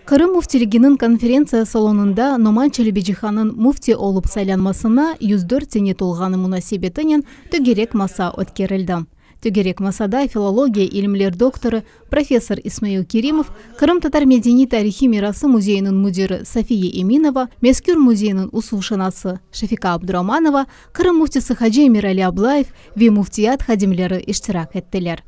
Qırım Müftiliginiñ konferentsiya salonında Noman Çelebicihannıñ müfti olıp saylanmasına 104 sene tolğanı munasebetinen tögerek masa ötkerildi. Tögerek masada filologiya ilimler doktorı, professor İsmail Kerimov, Qırımtatar medeniy-tarihiy mirası müzeyiniñ müdiri Safiye Eminova, mezkür müzeyniñ usulşınası Şefika Abduramanova, Qırım Müftisi hacı Emirali Ablayev ve müftiyat hadimleri iştirak ettiler.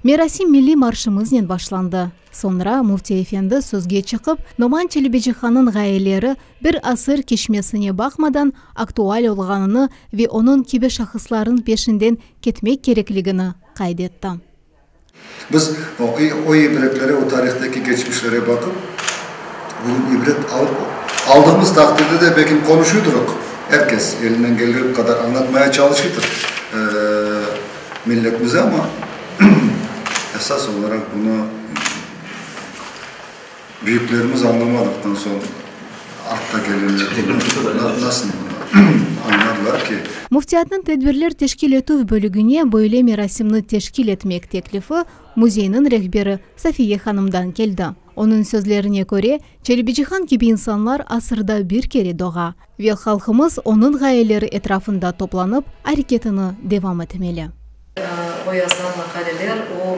Merasim milliy marşımıznen başlandı. Soñra Müfti efendi sözge çıqıp, Noman Çelebicihannıñ ğayeleri bir asır keçmesine baqmadan aktual olğanını ve onıñ kibi şahıslarnıñ peşinden ketmek kerekligini qayd etti. Biz o ibretlere, o tarihteki keçmişlere baqıp, bugün ibret alıp, aldığımız taqdirde de belkim qonuşıdırıq, er kes elinden kelgeni qadar añlatmaya çalışıdır milletimize, amma esas olaraq bunı büyüklerimiz añlamadıqtan soñ artta kelenler nasıl añlarlar ki? Müftiyatnıñ tedbirler teşkil etüv bölügine böyle merasimni teşkil etmek teklifi müzeyniñ rehberi Safiye hanımdan keldi. Onıñ sözlerine köre, Çelebicihan kibi insanlar asırda bir kere doğa ve halqımız onıñ ğayeleri etrafında toplanıp, areketini devam etmeli. O yazğan maqaleler, o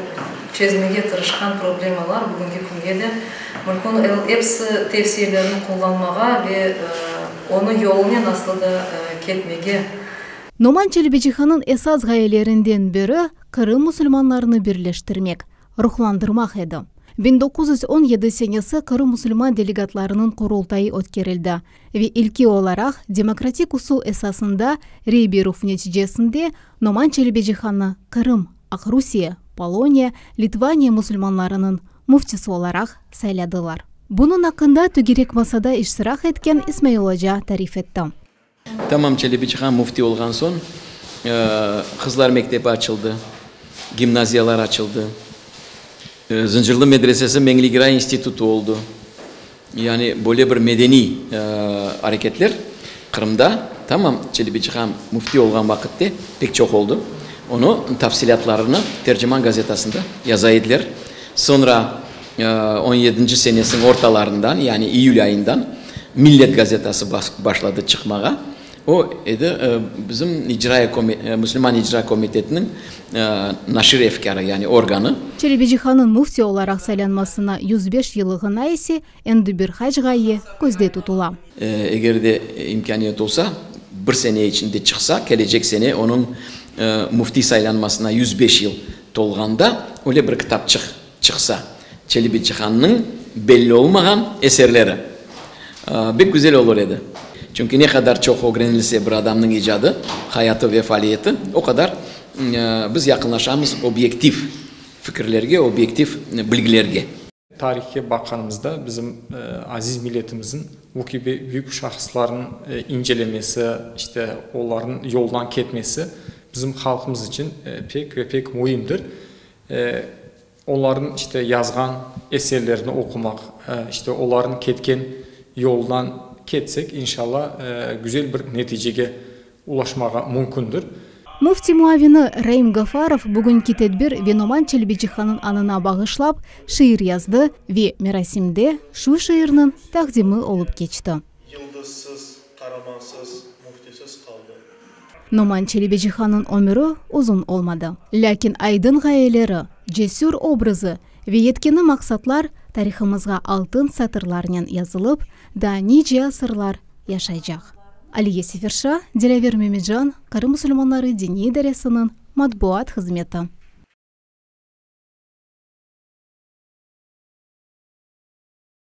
çezmege tırışqan problemalar bugünki künge de mümkün. Episi tevsiyelerni qullanmağa ve onıñ yolunen aslı da ketmege. Noman Çelebicihannıñ esas ğayelerinden biri, Qırım musulmanlarını birleştirmek, ruhlandırmaq edi. 1917 senesi Qırım musulman delegatlarınıñ qurultayı ötkerildi ve ilki olaraq demokratik usul esasında rey berüv neticesinde Noman Çelebicihannı Qırım, Aqrusiye, Poloniya, Litvaniya musulmanlarınıñ müftisi olaraq sayladılar. Bunıñ aqqında tögerek masada iştirak etken İsmail oca tarif etti. Tamam Çelebicihan müfti olğan soñ, qızlar mektebi açıldı, gimnaziyalar açıldı, Zıncırlı medresesi Meñli Giray institutı oldı. Yani böyle bir medeniy areketler Qırımda tamam Çelebicihan müfti olğan vaqıtte pek çoq oldı. Onı tafsilâtlarını Terciman gazetasında yaza ediler. Soñra on yedinci senesiniñ ortalarından, yani iyül ayından Millet gazetası başladı çıqmağa. O edi bizim icraiy Musulman icra komitetiniñ naşir efkârı, yani organı. Çelebicihannıñ müfti olaraq saylanmasına 105 yıllığına ise endi bir qaç ğaye közde tutula. Eger de imkâniyet olsa, bir sene içinde çıqsa, kelecek sene onıñ müfti saylanmasına 105 yıl tolğanda öyle bir kitapçıq çıqsa, Çelebicihannıñ belli olmağan eserleri bek güzel olur edi. Çünki ne qadar çoq ögrenilse bir adamnıñ icadı, hayatı ve faaliyeti, o qadar biz yaqınlaşamız obyektiv fikirlerge, obyektiv bilgilerge. Tarihke baqqanımızda, bizim aziz milletimizniñ bu kibi büyük şahıslarnıñ incelemesi, işte, olarnıñ yoldan ketmesi bizim halqımız içün pek ve pek müimdir. Olarnıñ, işte, yazğan eserlerini oqumaq, işte, olarnıñ ketken yoldan ketsek, inşalla, güzel bir neticege ulaşmağa mümkündir. Müfti muavini Raim Gafarov bugünki tedbir ve Noman Çelebicihannıñ añına bağışlap şiir yazdı ve merasimde şu şiirniñ taqdimi olıp keçti. Yıldızsız, qaramansız, müftisiz qaldı. Noman Çelebicihannıñ ömüri uzun olmadı. Lâkin aydın ğayeleri, cesür obrazı ve yetkeni maqsatlar tarihımızğa altın satırlarnen yazılıp, daa nice asırlar yaşaycaq. Aliye Seferşa, Dilâver Memican, Qırım musulmanları diniy idaresiniñ matbuat hızmeti.